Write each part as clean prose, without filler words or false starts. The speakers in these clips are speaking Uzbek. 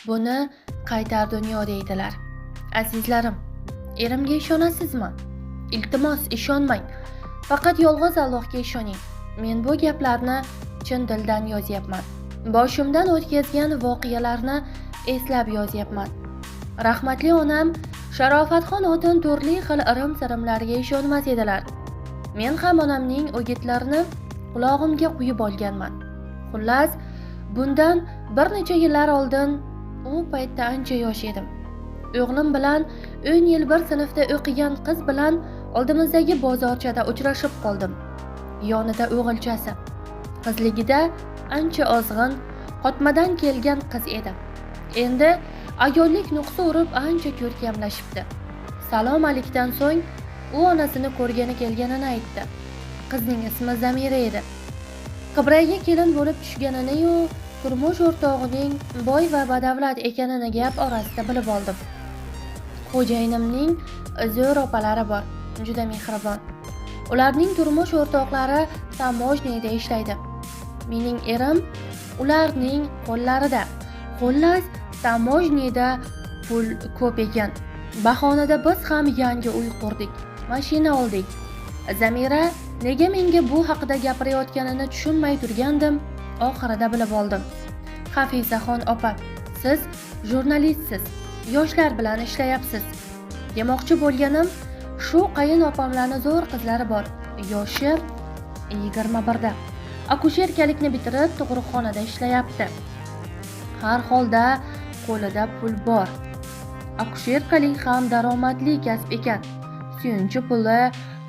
Buni qaytar dunyo deydilar. Azizlarim, erimga ishonasizmi? Iltimos, ishonmang. Faqat yolg'iz Allohga ishoning. Men bu gaplarni chin dildan yozyapman. Boshimdan o'tkazgan voqealarni eslab yozyapman. Rahmatli onam Sharofatxon otin turli xil irim-sirimlarga ishonmas edilar. Men ham onamning o'gitlarini qulog'imga quyib olganman. Xullas, bundan bir necha yillar oldin, u paytda ancha yosh edim. O'g'lim bilan 10 yil bir sinfda o'qigan qiz bilan oldimizdagi bozorchada uchrashib qoldim. Yonida o'g'ilchasi. Qizligida ancha ozg'in, qotmadan kelgan qiz edi. Endi ayollik nuqsi urib ancha ko'rkamlashibdi. Salom alikdan so'ng u onasini ko'rgani kelganini aytdi. Qizning ismi Zamira edi. Qibrayga kelin bo'lib tushganini-yu, turmush o'rtog'ining boy va badavlat ekanini gap orasida bilib oldim. Xo'jayinimning zo'r opalari bor, juda mehribon. Ularning turmush o'rtoqlari таможня da ishlaydi. Mening erim ularning qo'llarida. Xullas, таможня da pul ko'p ekan. Bahonada biz ham yangi uy qurdik, mashina oldik. Zamira nega menga bu haqida gapirayotganini tushunmay turgandim, oxirida bilib oldim. Hafizaxon opa, siz jurnalistsiz, yoshlar bilan ishlayapsiz. Demoqchi bo'lganim, shu qayin opamlarni zo'r qizlari bor. Yoshi 21 da. Akusherkalikni bitirib, tug'ruqxonada ishlayapti. Har holda qo'lida pul bor. Akusherkalik ham daromadli kasb ekan. Suyunchi puli,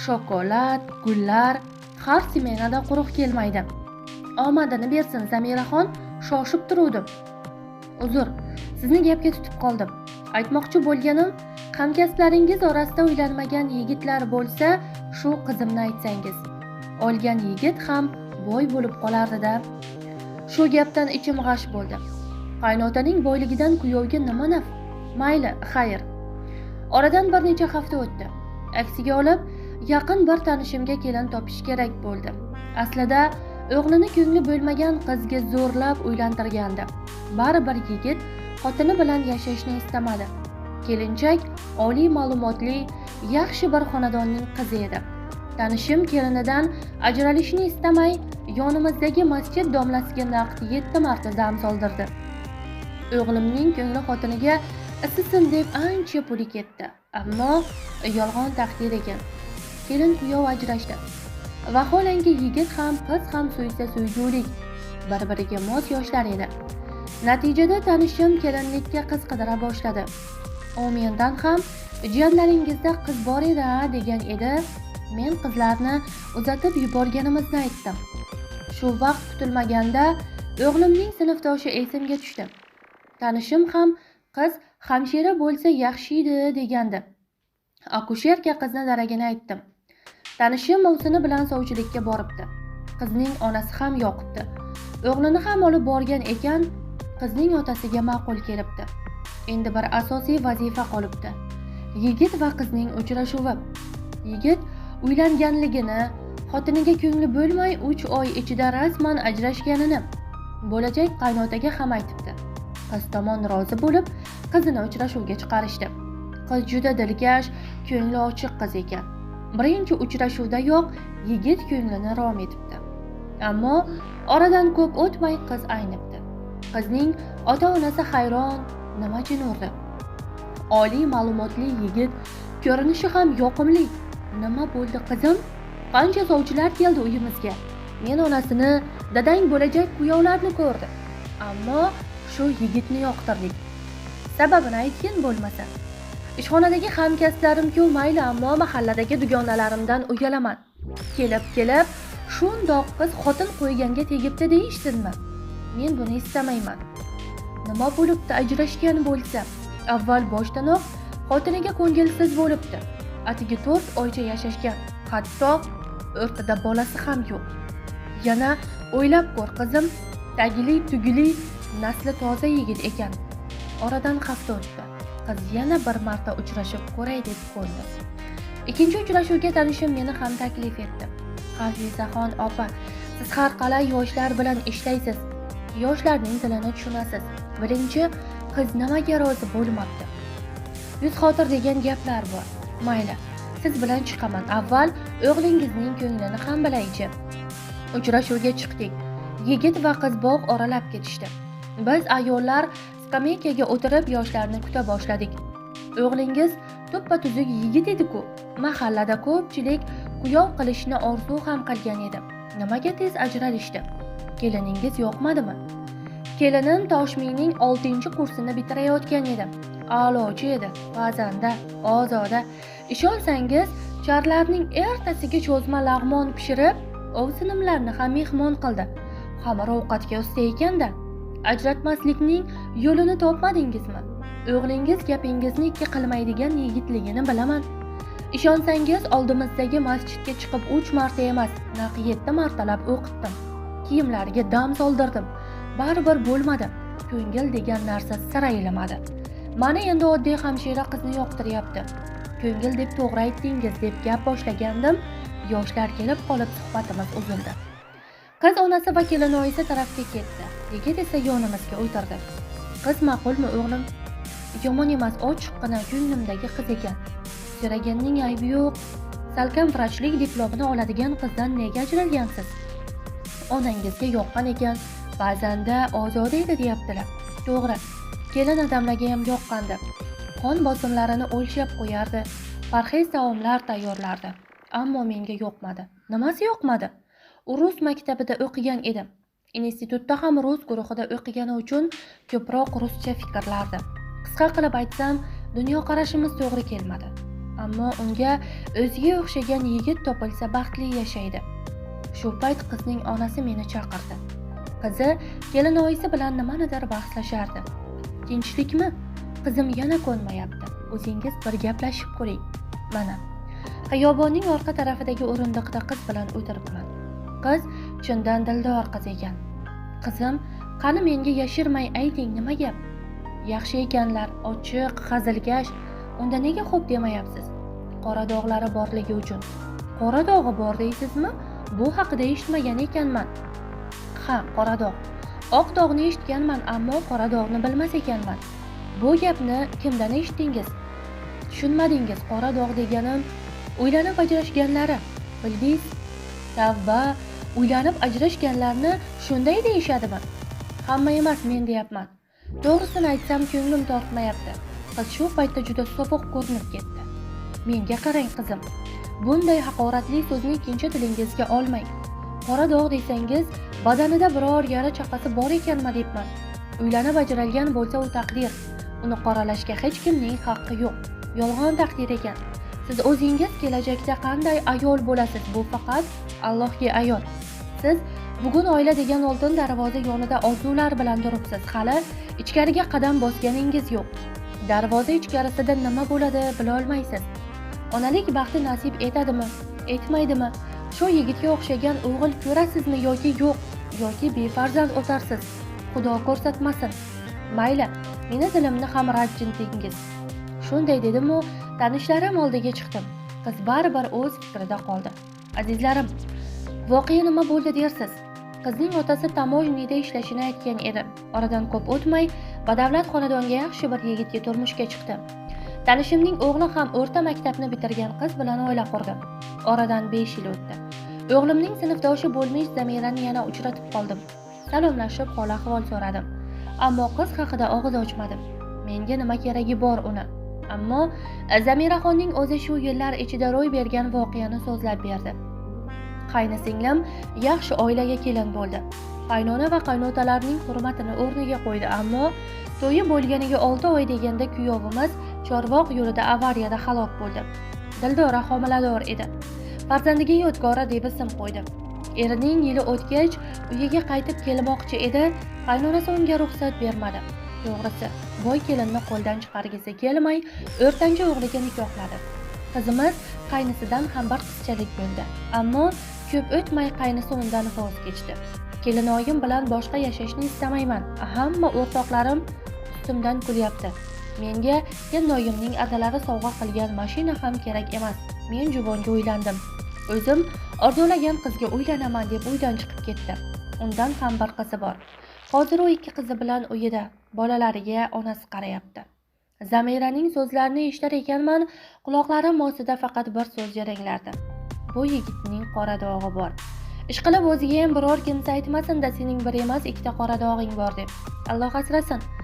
shokolad, gullar har smenada quruq kelmaydi. Omadini bersin, Zamiraxon, shoshib turuvdim. Uzr, sizni gapga tutib qoldim. Aytmoqchi bo'lganim, hamkasblaringiz orasida uylanmagan yigitlar bo'lsa, shu qizimni aytsangiz. Olgan yigit ham boy bo'lib qolardi-da. Shu gapdan ichim g'ash bo'ldi. Qaynotaning boyligidan kuyovga nima naf? Mayli, xayr. Oradan bir necha hafta o'tdi. Aksiga olib, yaqin bir tanishimga kelin topish kerak bo'ldi. Aslida o'g'lini ko'ngli bo'lmagan qizga zo'rlab uylantirgandi. Baribir yigit xotini bilan yashashni istamadi. Kelinchak oliy ma'lumotli, yaxshi bir xonadonning qizi edi. Tanishim kelinidan ajralishni istamay, yonimizdagi masjid domlasiga naqd 7 marta dam soldirdi. O'g'limning ko'ngli xotiniga isisin deb ancha puli ketdi. Ammo yolg'on taqdir ekan. Kelin kuyov ajrashdi. Vaholanki yigit ham, qiz ham suysa suygulik, bir-biriga mos yoshlar edi. Natijada tanishim kelinlikka qiz qidira boshladi. U mendan ham jiyanlaringizda qiz bor edi-a degan edi. Men qizlarni uzatib yuborganimizni aytdim. Shu vaqt kutilmaganda o'g'limning sinfdoshi esimga tushdi. Tanishim ham qiz hamshira bo'lsa yaxshi edi degandi. Akusherka qizni daragini aytdim. Tanishim ovsini bilan sovchilikka boribdi. Qizning onasi ham yoqibdi. O'g'lini ham olib borgan ekan, qizning otasiga ma'qul kelibdi. Endi bir asosiy vazifa qolibdi. Yigit va qizning uchrashuvi. Yigit uylanganligini, xotiniga ko'ngli bo'lmay 3 oy ichida rasman ajrashganini bo'lajak qaynotaga ham aytibdi. Qiz tomon rozi bo'lib, qizini uchrashuvga chiqarishdi. Qiz juda dilkash, ko'ngli ochiq qiz ekan. Birinchi uchrashuvdayoq yigit ko'nglini rom etibdi. Ammo oradan ko'p o'tmay qiz aynibdi. Qizning ota-onasi hayron, nima jin urdi? Oliy ma'lumotli yigit, ko'rinishi ham yoqimli. Nima bo'ldi qizim? Qancha sovchilar keldi uyimizga. Men onasini, dadang bo'lajak kuyovlarni ko'rdi. Ammo shu yigitni yoqtirdik. Sababini aytgin bo'lmasa. Ishxonadagi hamkasblarim-ku mayli, ammo mahalladagi dugonalarimdan uyalaman. Kelib-kelib shundoq qiz xotin qo'yganga tegibdi deyishsinmi? Men buni istamayman. Nima bo'libdi ajrashgan bo'lsa? Avval boshdanoq xotiniga ko'ngilsiz bo'libdi. Atigi 4 oycha yashashgan. Hatto o'rtada bolasi ham yo'q. Yana o'ylab ko'r qizim, tagili tugili nasli toza yigit ekan. Oradan hafta o'tdi. Qiz yana bir marta uchrashib ko'ray deb ko'ndi. Ikkinchi uchrashuvga tanishim meni ham taklif etdi. Hafizaxon opa, siz har qalay yoshlar bilan ishlaysiz. Yoshlarning tilini tushunasiz. Birinchi, Qiz nimaga rozi bo'lmabdi? Yuz xotir degan gaplar bor. Mayli, siz bilan chiqaman. Avval o'g'lingizning ko'nglini ham bilaychi. Uchrashuvga chiqdik. Yigit va qiz bog' oralab ketishdi. Biz ayollar skameykaga o'tirib yoshlarni kuta boshladik. O'g'lingiz tuppa tuzuk yigit edi-ku. Mahallada ko'pchilik kuyov qilishni orzu ham qilgan edi. Nimaga tez ajralishdi? Keliningiz yoqmadimi? Kelinim Toshmiyning 6-kursini bitirayotgan edi. A'lochi edi, pazanda, ozoda. Ishonsangiz, charlarning ertasiga cho'zma lag'mon pishirib, ovsinimlarni ham mehmon qildi. Xamir ovqatga usta ekan-da. Ajratmaslikning yo'lini topmadingizmi? O'g'lingiz gapingizni ikki qilmaydigan yigitligini bilaman. Ishonsangiz, oldimizdagi masjidga chiqib 3 marta emas, naq 7 martalab o'qitdim. Kiyimlariga dam soldirdim. Baribir bo'lmadi. Ko'ngil degan narsa sira ilimadi. Mana endi oddiy hamshira qizni yoqtiryapti. Ko'ngil deb to'g'ri aytdingiz deb gap boshlagandim, yoshlar kelib qolib suhbatimiz uzildi. Qiz onasi va kelinoyisi tarafga ketdi. Yigit esa yonimizga o'tirdi. Qiz ma'qulmi o'g'lim? Yomon emas, ochiqqina ko'nglimdagi qiz ekan. So'raganning aybi yo'q. Salkam vrachlik diplomini oladigan qizdan nega ajralgansiz? Onangizga yoqqan ekan, ba'zanda ozoda edi deyaptilar. To'g'ri, kelin adamlarga ham yoqqandi. Qon bosimlarini o'lchab qo'yardi, parhez taomlar tayyorlardi. Ammo menga yoqmadi. Nimasi yoqmadi? U rus maktabida o'qigan edi. Institutda ham rus guruhida o'qigani uchun ko'proq ruscha fikrlardi. Qisqa qilib aytsam, dunyoqarashimiz to'g'ri kelmadi. Ammo unga o'ziga o'xshagan yigit topilsa baxtli yashaydi. Shu payt qizning onasi meni chaqirdi. Qizi kelinoyisi bilan nimanidir bahslashardi. Tinchlikmi? Qizim yana ko'nmayapti. O'zingiz bir gaplashib ko'ring. Mana. Xiyobonning orqa tarafidagi o'rindiqda qiz bilan o'tiribman. Qiz chindan dildor qiz ekan. Qizim, qani menga yashirmay ayting, nima gap? Yaxshi ekanlar, ochiq, hazilkash. Unda nega xo'p demayapsiz? Qora dog'lari borligi uchun. Qora dog'i bor deysizmi? Bu haqida eshitmagan ekanman. Ha, qora dog'. Oq dog'ni eshitganman, ammo qora dog'ni bilmas ekanman. Bu gapni kimdan eshitdingiz? Tushunmadingiz, qora dog' deganim uylanib ajrashganlari. Bildingiz? Tavba, uylanib ajrashganlarni shunday deyishadimi? Hamma emas, men deyapman. To'g'risini aytsam, ko'nglim tortmayapti. Qiz shu paytda juda sovuq ko'rinib ketdi. Menga qarang, qizim. Bunday haqoratli so'zni ikkinchi tilingizga olmang. Qora dog' desangiz, badanida biror yara chaqasi bor ekanmi debman. Uylanib ajralgan bo'lsa u taqdir. Uni qoralashga hech kimning haqqi yo'q. Yolg'on taqdir ekan. Siz o'zingiz kelajakda qanday ayol bo'lasiz, bu faqat Allohga ayon. Siz bugun oila degan oltin darvoza yonida orzular bilan turibsiz. Hali ichkariga qadam bosganingiz yo'q. Darvoza ichkarisida nima bo'ladi bila olmaysiz. Onalik baxti nasib etadimi, etmaydimi? Shu yigitga o'xshagan o'g'il ko'rasizmi yoki yo'q, yoki befarzand o'tarsiz. Xudo ko'rsatmasin. Mayli, meni dilimni ham ranjitdingiz. Shunday dedim-u, tanishlarim oldiga chiqdim. Qiz baribir o'z fikrida qoldi. Azizlarim, voqea nima bo'ldi dersiz? Qizning otasi tamojnida ishlashini aytgan edi. Oradan ko'p o'tmay, badavlat xonadonga yaxshi bir yigitga turmushga chiqdi. Tanishimning o'g'li ham o'rta maktabni bitirgan qiz bilan oila qurdi. Oradan 5 yil o'tdi. O'g'limning sinfdoshi bo'lmish Zamirani yana uchratib qoldim. Salomlashib hol ahvol so'radim. Ammo qiz haqida og'iz ochmadim. Menga nima keragi bor uni? Ammo Zamiraxonning o'zi shu yillar ichida ro'y bergan voqeani so'zlab berdi. Qaynisinglim yaxshi oilaga kelin bo'ldi. Qaynona va qaynotalarning hurmatini o'rniga qo'ydi, ammo to'yi bo'lganiga 6 oy deganda kuyovimiz Chorvoq yo'lida avariyada halok bo'ldi. Dildora homilador edi. Farzandiga Yodgora deb ism qo'ydi. Erining yili o'tgach uyiga qaytib kelmoqchi edi, qaynonasi unga ruxsat bermadi. To'g'risi, boy kelinni qo'ldan chiqargisi kelmay, o'rtancha o'g'liga nikohladi. Qizimiz qaynisidan ham bir qizchalik bo'ldi. Ammo ko'p o'tmay qaynisi undan voz kechdi. Kelinoyim bilan boshqa yashashni istamayman. Hamma o'rtoqlarim ustimdan kulyapti. Menga kelinoyimning adalari sovg'a qilgan mashina ham kerak emas. Men juvonga uylandim. O'zim orzulagan qizga uylanaman deb uydan chiqib ketdi. Undan ham bir qizi bor. Hozir u 2 qizi bilan uyida, bolalariga onasi qarayapti. Zamiraning so'zlarini eshitar ekanman, quloqlarim ostida faqat bir so'z jaranglardi. Bu yigitning qora dog'i bor. Ishqilib o'ziga ham biror kimsa aytmasin-da, sening bir emas, 2 qora dog'ing bor deb. Alloh asrasin.